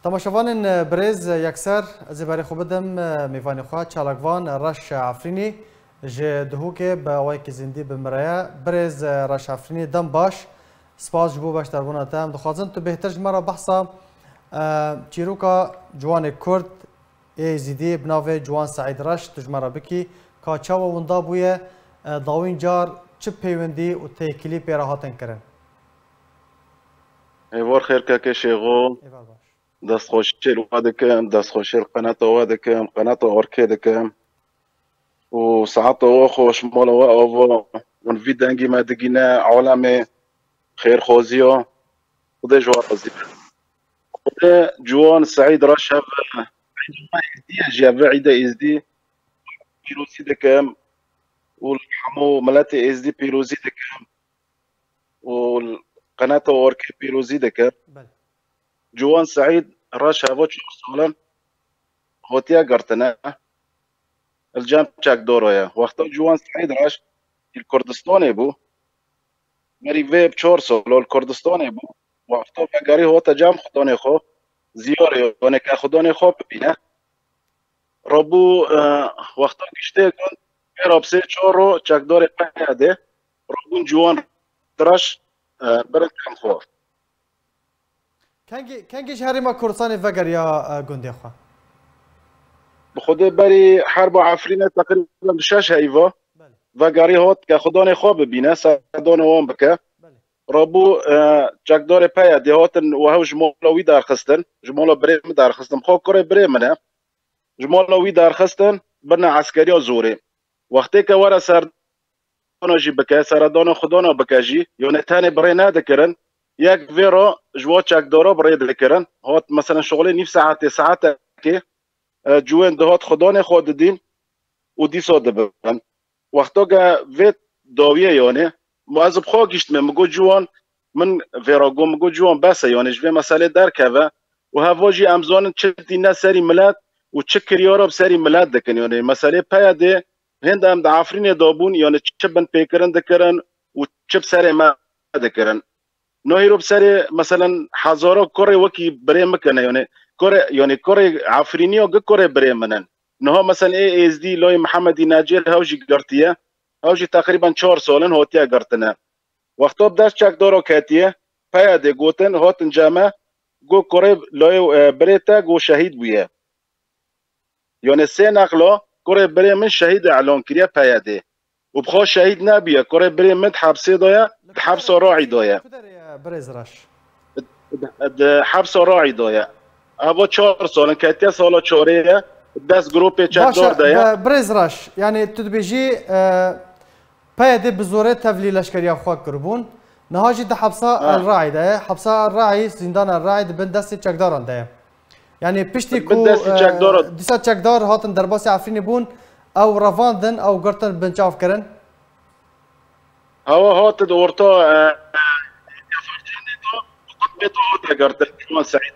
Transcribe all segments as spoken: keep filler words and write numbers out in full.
Temaşevanên birêz, yekser ez ê berê xwe bidim mêvanê xwe, çalakvan Reş Efrînî ji Duhokê bi awayekî zindî bi min re ye. Birêz Reş Efrînî, dem baş. Spas ji bo beşdarbûna te. Em dixwazin tu bêhtir ji me re behsa, e, çîroka ciwanê Kurd ê Êzîdî bi navê Ciwan Seîd Reş tu ji me re bikî, ka çawa winda bûye, e, dawîn car çi peywendî û têkilî pê re hatin kirin? Êvar xêr kekê Şêxo. Êvar baş. Destxweşî li we dikim, destxweşî li qenata we dikim, qenata Orkê dikim. Û saeta we xweş, mala we ava. Hûn vî dengî me digîne alemê xêrxwaziya. Xwedê ji we razî be. Xwedê Ciwan Seîd Reş hev, Îda Êzdî ye jî, hev Îda Êzdî pîrozî dikim û li hemû miletê Êzdî pîrozî dikim û li qenata Orkê pîrozî dikim. Belê. Ciwan Seîd Reş heva çar salan hatiye girtine. Li cem çekdara ye. Wexta Ciwan Seîd Reş li Kurdistanê bû, berî vê bi çar sala li Kurdistanê bû. Wexta vegerî hate cem xudanê xwe, ziyarê, yanê ke xudanê xwe bibîne. Rabû, e, wexta giştê gund, pê re bi sê çar ro çekdarê P Y D'ê rabûn Ciwan Reş, e, birin cem xwe. Kengî, kengî ji herêma Kurdistanê vegeriya, e, gundê xwe? Bi Xwedê berî herba Efrînê teqrîben bi şeş heyva Belê. Vegerî hat ke xudanê xwe bibîne, serdana wan bike. Belê. Rabû, e, çekdarê P Y D'ê hatin û hew ji mala wî derxistin, ji mala birê min derxistin. Xwe kurê birê min e. Ji mala wî derxistin, birine eskeriya zorê. Wextê ke were ser dana jî bike, seredana xwedana bike jî, yanê tenê bi rê nedikirin, yek vê re ji wa çekdara bi rê dikirin. Hat, meselen, şixulê nîv saetê, saetekê, e, ciwên dihat xwedanê xwe didîn û dîsa dibin. Wexta ke vê dawiyê, yanê, ma ez bi xwe giştime, min got ciwan, min vê re got, min got ciwan bes e, yanê ji vê meselê derkeve û heva jî em zanin çi tîne serî milet û çi kiryara bi serî milet dikin, yanê meselê P Y D'ê Hênd em di Efrînê de bûn, yanî çi binpêkirin dikirin û çi bi serê me dikirin. No hîro bi serê, meselen, hezara kurê wekî birê min kene, yanî kurê, yanî kurê Efrîniya gi kurê birê min in. Niha, meselen, ê Êzdî, Layê Mihemedî Necêr hew jî girtiye, hew jî teqrîben çar sal in hatiye girtine. Wexta bi dest çekdara ketiye, P Y D'ê gotin, hatin cem me, got kurê Layê, e, birê te got şehîd bûye. Yanî sê neqla kurê birê min şehîd îlan kiriye P Y D'ê. Û bi xwe şehîd nebûye. Kurê birê min di hepsê de ye, di hepsa Raî de ye. Ku derê ye, birêz Reş? Di, di hepsa Raî de ye. Eva çar sal in, ketiye sala çarê ye, dest grûpê çekdar de ye. Baş e, bi-, birêz Reş, yanî tu dibêjî, e, P Y D bi zorê tevlî leşkeriya xwe kiribûn. Niha jî di hepsa Ha. El Raî de ye. Hepsa El Raî, zîndana El Raî di bin destê çekdaran de ye. Yanî piştî Di bin ku, destê e, çekdaran. dîsa çekdar hatin derbasî Efrînê bûn, ew revandin, ew girtin binçav kirin. Hewa hatin orta, e, e, Kefercanê de, hate girtin, Ciwan Seîd.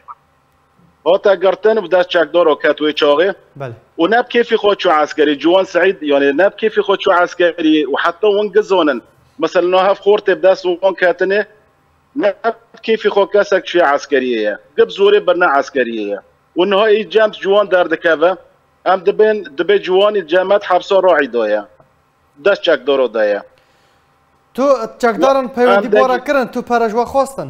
Hate girtin û bi dest çekdara ket wê çaxê. Belê. Û ne bi kêfî xwe çû eskerî. Ciwan Seîd, yanî ne bi kêfî xwe çû eskerî û heta wan gizonin. Mesela, niha hev xortê bi dest wan ketinê, ne bi kêfî xwe kesek çûye eskeriyê ye. Gi bi zorê birine eskeriyê ye. Û niha î cem ciwan derdikeve. Em dibên, dibê ciwanî cem me di hepsa Raî de ye. Dest çekdara de ye. Tu çekdaran peywendî bi we re kirin, tu pere ji we xwestin?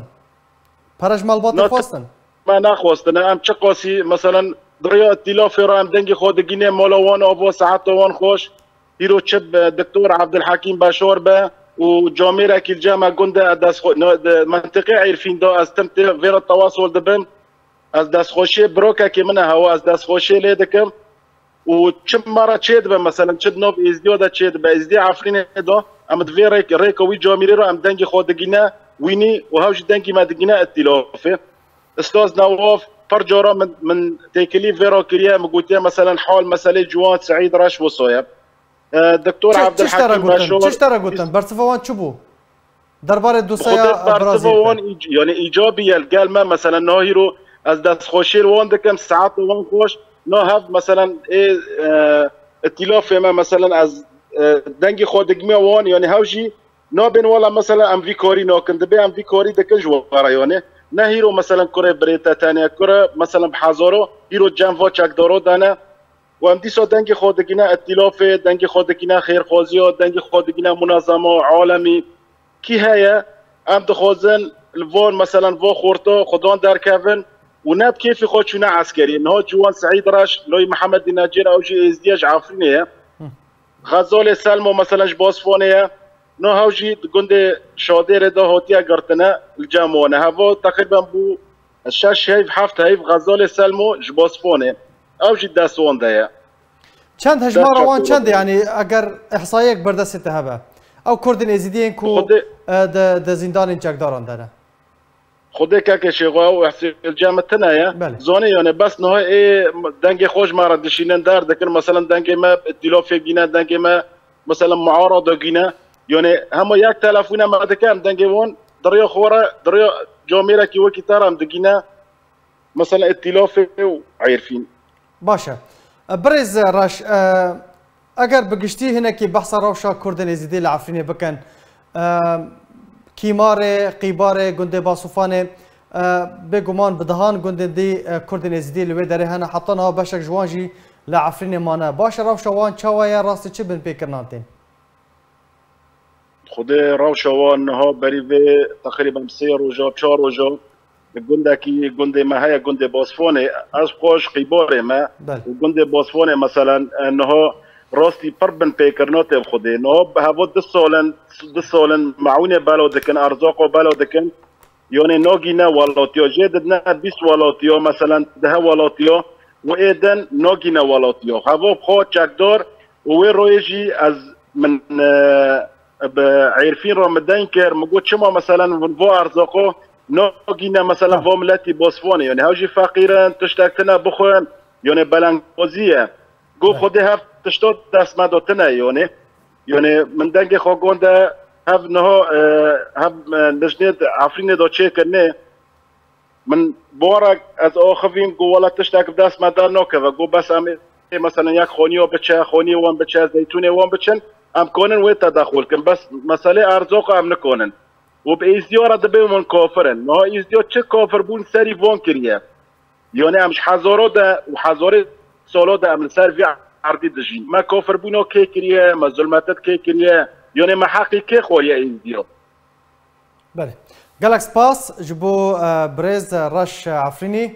Pere ji malbatê xwestin? Me nexwestine. Em çiqasî, meselen, di rêya îtîlafê re em dengê xwe digînê mala wan ava, saeta wan xweş. Îro çi bi Doktor Evdilhekîm Beşar be û camêrekî li cem me gund de ez dest xwe, ne, di mentiqê Êrfîn de ez tim tê vê re tewasol dibim. Ez destxweşiyê birokekê min e hewa, ez destxweşiyê lê dikim. Û çi me re çê dibe, meselen, çi di nav Êzdiya de çê dibe, Êzdî Efrînê de, em di vê rêk-, rêka wî camîrê re em dengê xwe digîne wînî û hew jî dengî me digîne îtîlafê. Ustaz Newaf pir cara min, min têkilî vê re kiriye, min gotiye, meselen, hal meselê Ciwan Seîd Reş wisa ye. E, Doktor Çi, çi ji te re Evdilhekîm gotin? Beşar Çi ji te re gotin? Bersiva wan çi bû? Derbarê Bi dosyaya Xwedê bersiva Brazîl wan de. îc-, yanî îcabî ye li gel me, meselen, niha hîro ez destxweşiyê li wan dikim, saeta wan xweş, niha hev, meselen, ê, e, îtîlafê me, meselen, ez, e, dengê xwe digime wan, yanî hew jî nabên, wela, meselen, em vî karî nakin, dibê em vî karî dikin ji we re, yanî Ne hîro, meselen, kurê birê te tenê, kurê, meselen, bi hezaro, hîro cem va çekdaro de ne. Û em dîsa dengê xwe digîne îtîlafê, dengê xwe digîne xêrxwaziya, dengê xwe digîne munezema alemî. Kî heye? Em dixwazin li van, meselen, va xorta xwedan derkevin û ne bi kêfê xwe çûne eskeriyê. Niha Ciwan Seîd Reş, loyî Mihemedî Necêr, ew jî êzdiye, ji Efrînê ye. Xezalê Selmo, meselen, ji Basfonê ye. No hew jî di gundê Şadêrê de hatiye girtine, li cem wan e. Heva teqrîben bû şeş heyv, heft heyv Xezalê Selmo ji Basfonê. Ew jî dest wan de ye. Çend hejmara wan çend e? Yanî eger ihsayek berdestê te hebe. Ew Kurdên Êzidî yên ku, Xwedê e, di, di zîndanên çekdaran de ne. Xwedê kekê Şêxo, ew ihsayê li cem me tune ye. Belê. Zanî, yani, bes niha ê dengê xwe ji me re dişînin, derdikin. Meselen, dengê me îtîlafê gîne, dengê me, meselen, muarada gîne. Yani, hema yek telefone me dike, em dengê wan di rêya xwe re, di rêya camêrekî wekî te re em digîne. Mesela îtîlafê û Êrfîn. Baş e. E, birêz Reş, e, eger bi giştî hinekî behsa rewşa Kurdên Êzidî li Efrînê bikin, e, Kîmarê, Qîbarê, gundê Basufanê, e, bêguman bi dehan gundên dî, e, Kurdên Êzidî li wê derê hene, heta niha beşek ji wan jî li Efrînê mane. Baş e, rewşa wan çawa ye, rastî çi binpêkirinan tên? Xwedê rewşa wan niha berî vê teqrîben sê roja, çar roja, gundekî, gundê me heye, gundê Basfonê. Ez xwe ji Qîbarê me. Belê. Û gundê Basfonê, meselen, e, niha rastî pir binpêkirina tê bi Xwedê. Niha bi heva du salin, du salin meûnê belav dikin, erzaqo belav dikin. Yanê nagîne welatiya. Jê didine bîst welatiya, meselen, deh welatiya û ê din nagîne welatiya. Heva bi xwe çekdar û wê royê jî ez, min, e, bi Êrfîn re min deng kir, min got, çima, meselen, hûn va erzaqo nagîne, meselen, va miletî Basfonê? Yanê hew jî feqîr in, tiştek tune bixwin, yanê belengazî ye. Got, Xwedê hev tişta dest me de tune, yanê. Yanê min dengê xwe gonde hev niha, e, hev, e, lijnê di Efrînê de çêkirine. Min bawerek ez axivîm, got, wela tiştek bi dest me dernakeve. Got, bes em ê, meselen, yek xaniya biçe, xaniyê wan biçe, zeytûnê wan biçin, em kanin wê tedexul kin. Bes meselê erzaqo em nikanin. Û bi Êzdiya re dibê hûn kafir in. Niha Êzdiya çi kafirbûn serî van kiriye? Yanê em ji hezara de û hezarê sala de em li ser vî erdî dijîn. Me kafirbûna kê kiriye, me zulmetet kê kiriye? Yanê me heqî kê xwariye Êzdiya? Belê. Gelek spas ji bo, e, birêz Reş Efrînî.